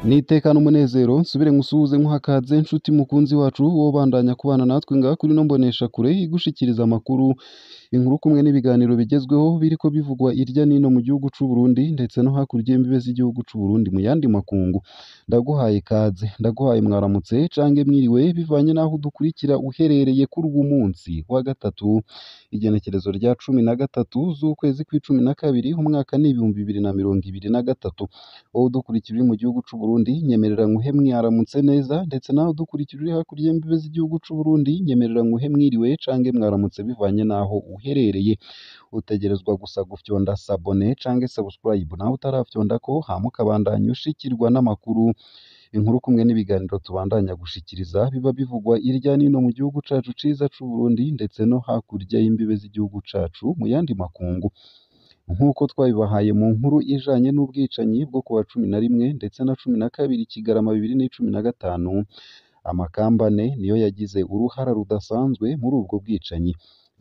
Nitekana umunezero nsubire nkusuhuze nkuhakaze nshuti mukunzi wacu wobandanya kubana natwe ngaha kuri ino mboneshakure igushikiriza amakuru, inkuru kumwe n'ibiganiro bigezweho biriko bivugwa irya nino mu gihugu c'u Burundi ndetse no hakurya y'imbibe z'igihugu c'u Burundi mu yandi makungu. Ndaguhaye ikaze, ndaguhaye mwaramutse cange mwiriwe bivanye n'aho udukurikira uherereye kuri uwu munsi wa gatatu, igenekerezo rya 13 z'ukwezi kw'icumi na kabiri umwaka ni 2023. Wowe udukurikira uri mu gihugu c'u Burundi nyemerera nkuhe mwaramutse neza, ndetse nawe udukurikira uri hakurya y'imbibe z'igihugu c'u Burundi nyemerera nkuhe mwiriwe cange mwaramutse bivanye n'aho uherereye. Utegerezwa gusa gufyonda s'abonner cange subscribe nawe utarafyondako, hama ukabandanya ushikirwa n'amakuru, inkuru kumwe n'ibiganiro tubandanya gushikiriza biba bivugwa irya nino mu gihugu cacu ciza c'u Burundi ndetse no hakurya y'imbibe z'igihugu cacu mu yandi makungu. Nk'uko twabibahaye mu nkuru ijanye n'ubwicanyi bwo kuwa 11 ndetse na 12 Kigarama 2015, amakambane niyo yagize uruhara rudasanzwe muri ubwo bwicanyi: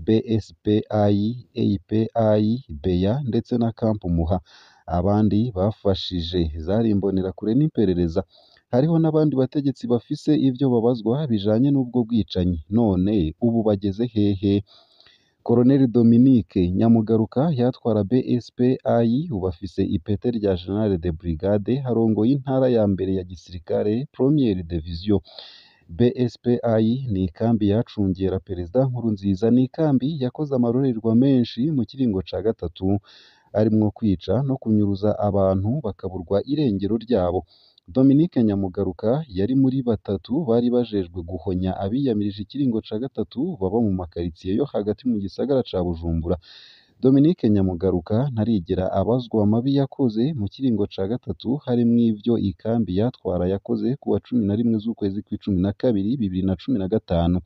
BSPI, API, BEA ndetse na Camp Muha. Abandi bafashije zari imbonerakure n'iperereza. Hariho n'abandi bategetsi bafise ivyo babazwa bijanye n'ubwo bwicanyi. None ubu bageze hehe? Colonel Dominique Nyamugaruka yatwara BSPI, ubu afise ipete rya General de Brigade, arongoye intara ya mbere ya gisirikare Première Division. BSPI ni ikambi yacungera Perezida Nkurunziza, ni ikambi yakoze amarorerwa menshi mu kiringo ca gatatu, arimwo kwica no kunyuruza abantu bakaburwa irengero ryabo. Dominique Nyamugaruka yari muri batatu bari bajejwe guhonya abiyamirije ikiringo ca gatatu baba mu makaritsiye yo hagati mu gisagara ca Bujumbura. Dominique Nyamugaruka ntarigera abazwa amabi yakoze mu kiringo ca gatatu, harimwo ivyo ikambi yatwara yakoze kuwa 11 z'ukwezi kw'icumi na kabiri 2015.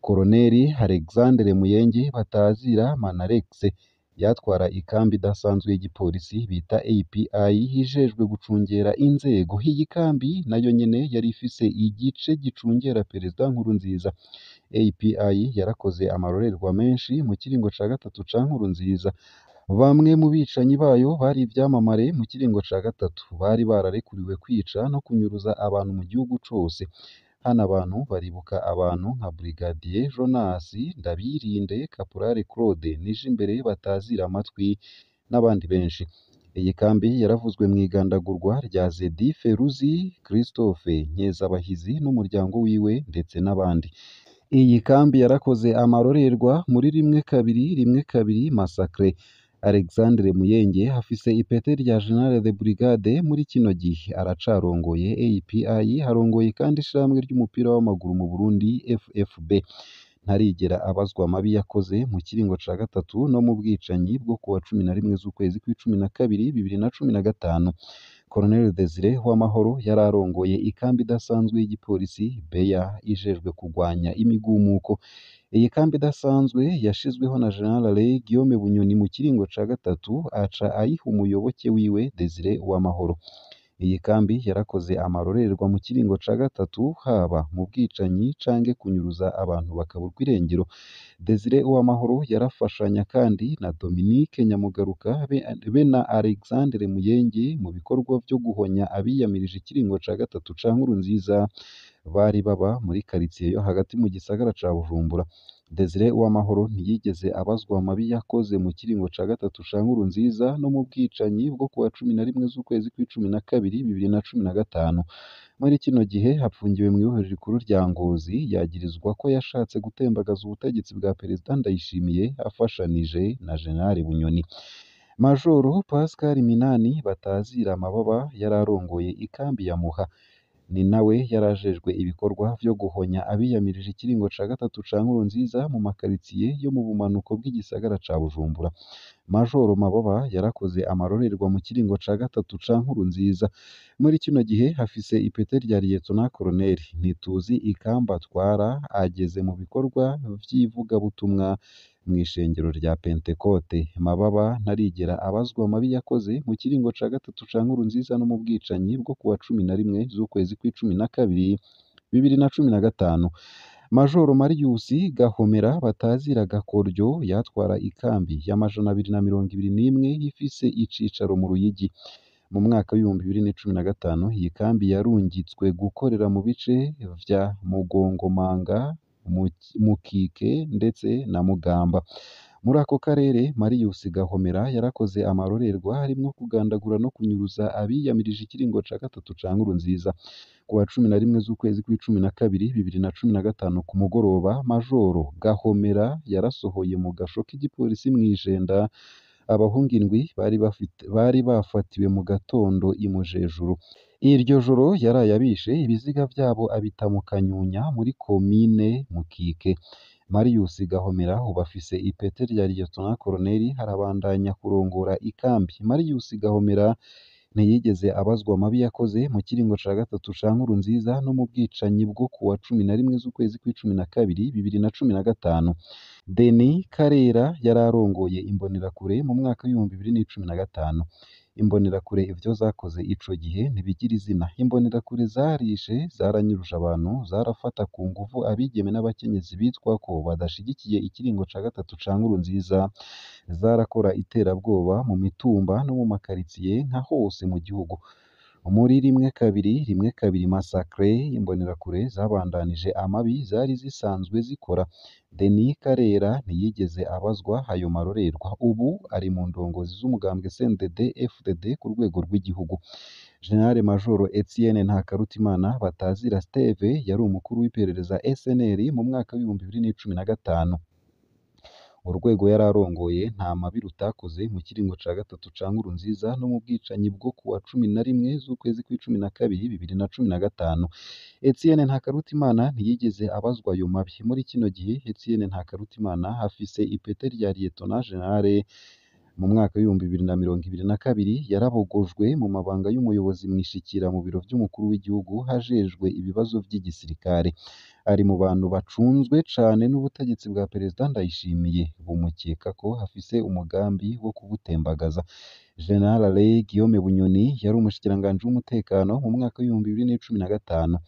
Koloneli Alexandre Muyenge batazira Manarex yatwara ikambi idasanzwe y'igipolisi bita API ijejwe gucungera inzego. Iyi kambi nayo nyene yari ifise igice gicungera Perezida Nkurunziza. API yarakoze amarorerwa menshi mu kiringo ca gatatu ca Nkurunziza. Bamwe mu bicanyi bayo bari ivyamamare mu kiringo ca gatatu, bari bararekuriwe kwica no kunyuruza abantu mu gihugu cose. Hano abantu baribuka abantu nka Brigadier Jonas Ndabirinde, Caporal Claude Nijimbere batazira amatwi n'abandi benshi. Iyi kambi yaravuzwe mw'igandagurwa rya Zedi Feruzi, Christophe Nkezabahizi n'umuryango wiwe ndetse n'abandi. Iyi kambi yarakoze amarorerwa muri 1212 massacre. Alexandre Muyenge afise ipete rya General de Brigade muri kino gihe aracarongoye API, arongoye kandi ishirahamwe ry'umupira w'amaguru mu Burundi FFB. Ntarigera abazwa amabi yakoze mu kiringo ca gatatu no mu bwicanyi bwo kuwa 11 z'ukwezi kw'icumi na kabiri 2015. Colonel Desire Uwamahoro yari arongoye ikambi idasanzwe y'igipolisi BEA ijejwe kugwanya imigumuko. Iyi kambi idasanzwe yashizweho na General Guillaume Bunyoni mu kiringo ca gatatu, aca ayiha umuyoboke wiwe Desire Uwamahoro. Iyi kambi yarakoze amarorerwa mu kiringo ca gatatu, haba mu bwicanyi canke kunyuruza abantu bakaburwa irengero. Desire Uwamahoro yarafashanya kandi na Dominique Nyamugaruka be na Alexandre Muyenge mu bikorwa vyo guhonya abiyamirije ikiringo ca gatatu ca Nkurunziza bari baba muri karitsiye yo hagati mu gisagara ca Bujumbura. Desire Uwamahoro ntiyigeze abazwa amabi yakoze mu kiringo ca gatatu ca Nkurunziza no mu bwicanyi bwo kuwa 11 z'ukwezi kw'icumi na kabiri 2015. Muri kino gihe apfungiwe mw'ibohero rikuru rya Ngozi, yagirizwa ko yashatse gutembagaza ubutegetsi bwa Perezida Ndayishimiye afashanije na General Bunyoni. Majoro Pascal Minani batazira amababa yari arongoye ikambi ya Muha. Ni nawe yarajejwe ibikorwa vyo guhonya abiyamirije ikiringo ca gatatu ca Nkurunziza mu makaritsiye yo mu bumanuko bw'igisagara ca Bujumbura. Majoro Mababa yarakoze amarorerwa mu kiringo ca gatatu ca Nkurunziza. Muri kino gihe afise ipete rya Liyetona Koloneli. Ntituzi ikamba atwara, ageze mu bikorwa vy'ivugabutumwa mw'ishengero rya Pentekote. Mababa ntarigera abazwa amabi yakoze mu kiringo ca gatatu ca Nkurunziza no mu bwicanyi bwo kuwa 11 z'ukwezi kw'icumi na kabiri 2015. Majoro Marius Gahomera batazira Gakoryo yatwara ikambi ya 221 ifise icicaro mu Ruyigi. Mu mwaka w'2015 iyi kambi yarungitswe gukorera mu bice vya Mugongomanga, Mukike ndetse na Mugamba. Muri ako karere Marius Gahomera yarakoze amarorerwa harimwo kugandagura no kunyuruza abiyamirije ikiringo ca gatatu ca Nkurunziza. Ku wa 11 z'ukwezi kw'icumi na kabiri 2015 ku mugoroba, Majoro Gahomera yarasohoye mu gasho k'igipolisi mw'Ijenda abahungu indwi bari bafatiwe mu gatondo i Mujejuru. Iryo joro yaraye abishe, ibiziga vyabo abita mu Kanyunya muri komine Mukike. Marius Gahomera ubu afise ipete rya Lieutenant Colonel, arabandanya kurongora ikambi. Marius Gahomera ntiyigeze abazwa amabi yakoze mu kiringo ca gatatu ca Nkurunziza no mu bwicanyi bwo ku wa 11 z'ukwezi kw'icumi na kabiri 2015. Denis Karera yararongoye Imbonerakure mu mwaka w'2015. Imbonerakure ivyo zakoze ico gihe ntibigira izina. Imbonerakure zarishe, zaranyuruje abantu, zarafata ku nguvu abigeme n'abakenyezi bitwa ko badashigikiye ikiringo ca gatatu ca Nkurunziza, zarakora iterabwoba mu mitumba no mu makaritsiye nka hose mu gihugu. Muri 1212 massacre, Imbonerakure zabandanije amabi zari zisanzwe zikora. Denis Karera ntiyigeze abazwa ayo marorerwa. Ubu ari mu ndongozi z'umugambwe CNDD FDD ku rwego rw'igihugu. General Major Etienne Ntakarutimana Batazira Steve yari umukuru w'iperereza SNL mu mwaka w'2015. Urwego yararongoye nta mabi rutakoze mu kiringo ca gatatu ca Nkurunziza no mu bwicanyi bwo ku wa 11 z'ukwezi kw'icumi na kabiri 2015. Etienne Ntakarutimana ntiyigeze abazwa ayo mabi. Muri kino gihe Etienne Ntakarutimana afise ipete rya Lieutenant General. Mu mwaka w'2022 yarabogojwe mu mabanga y'umuyobozi mwishikira mu biro vy'umukuru w'igihugu hajejwe ibibazo vy'igisirikare. Ari mu bantu bacunzwe cane n'ubutegetsi bwa Perezida Ndayishimiye, bumukeka ko afise umugambi wo kubutembagaza. General Alain Guillaume Bunyoni yari umushikiranganji w'umutekano mu mwaka w'2015.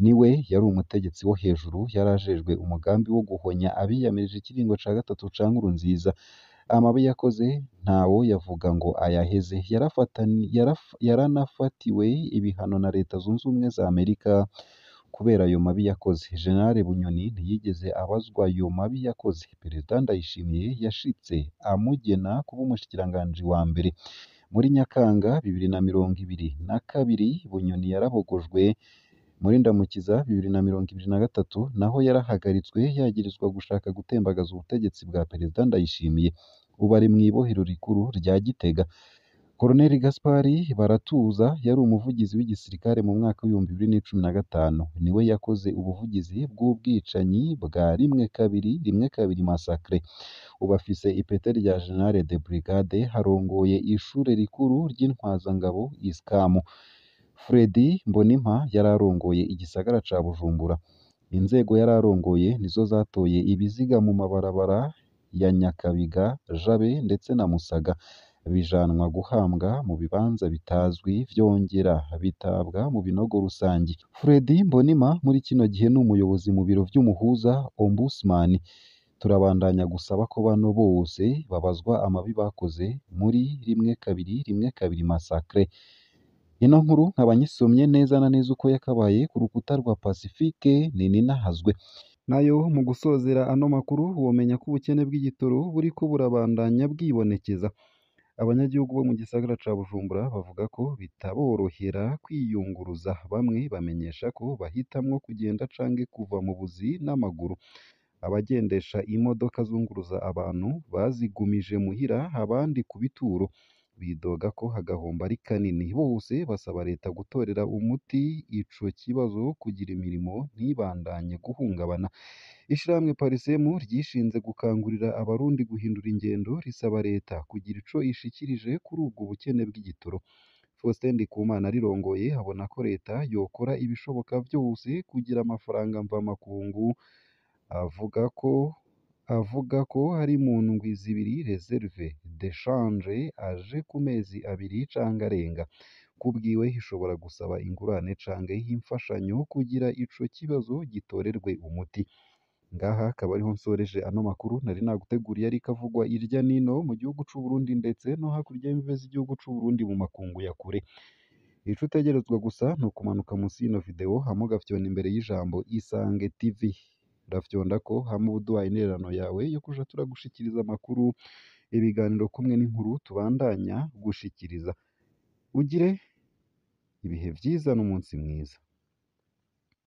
Niwe yari umutegetsi wo hejuru yarajejwe umugambi wo guhonya abiyamirije ikiringo ca gatatu ca Nkurunziza. Amabi yakoze ntawo yavuga ngo ayaheze. Yaranafatiwe ibihano na Leta Zunze Ubumwe za Amerika kubera ayo mabi yakoze. General Bunyoni ntiyigeze abazwa ayo mabi yakoze. Perezida Ndayishimiye yashitse amugena kuba umushikiranganji wa mbere. Muri Nyakanga 2022 Bunyoni yarabogojwe. Muri Ndamukiza 2023 naho yarahagaritswe yagirizwa gushaka gutembagaza ubutegetsi bwa Perezida Ndayishimiye. Ubu ari mw'ibohero rikuru rya Gitega. Colonel Gaspard Baratuza yari umuvugizi w'igisirikare mu mwaka w'2015. Niwe yakoze ubuvugizi bw'ubwicanyi bwa 1212 massacre. Ubu afise ipete rya General de Brigade, arongoye ishure rikuru ry'intwazangabo ISCAM. Fredy Mbonimpa yararongoye igisagara ca Bujumbura. Inzego yararongoye nizo zatoye ibiziga mu mabarabara ya Nyakabiga, Jabe ndetse na Musaga, bijanwa guhambwa mu bibanza bitazwi vyongera bitabwa mu binogo rusangi. Fredy Mbonimpa muri kino gihe ni umuyobozi mu biro vy'umuhuza Ombudsman. Turabandanya gusaba ko bano bose babazwa amabi bakoze muri 1212 massacre. Ino nkuru nkaba nyisomye neza na neza uko yakabaye ku rukuta rwa Pacifique Nininahazwe. Nayo mu gusozera ano makuru womenya ko ubukene bw'igitoro buriko burabandanya bwibonekeza. Abanyagihugu bo mu gisagara ca Bujumbura bavuga ko bitaborohera kwiyunguruza. Bamwe bamenyesha ko bahitamwo kugenda canke kuva mu buzi n'amaguru. Abagendesha imodoka zunguruza abantu bazigumije muhira, abandi ku bituro. Bidoga ko agahombo ari kanini. Bose basaba leta gutorera umuti ico kibazo kugira imirimo ntibandanye guhungabana. Ishirahamwe Parisemu ryishinze gukangurira abarundi guhindura ingendo, risaba leta kugira ico ishikirije kuri ubwo bukene bw'igitoro. Faustin Ndikumana arirongoye abona ko leta yokora ibishoboka vyose kugira amafaranga mvamakungu avuga ko ari mu ndwi zibiri reserve de change aje ku mezi abiri canke arenga. Kubwiwe ishobora gusaba ingurane canke imfashanyo kugira ico kibazo gitorerwe umuti. Ngaha akaba ariho nsoreje ano makuru nari naguteguriye ariko avugwa irya nino mu gihugu c'u Burundi ndetse no hakurya y'imbibe z'igihugu c'u Burundi mu makungu ya kure. Ico utegerezwa gusa ni ukumanuka munsi y'ino video hama ugafyonda imbere y'ijambo Isange TV. Urafyondako hama uba uduhaye intererano yawe yo kuja turagushikiriza amakuru, ibiganiro kumwe n'inkuru tubandanya gushikiriza. Ugire ibihe vyiza n'umunsi mwiza.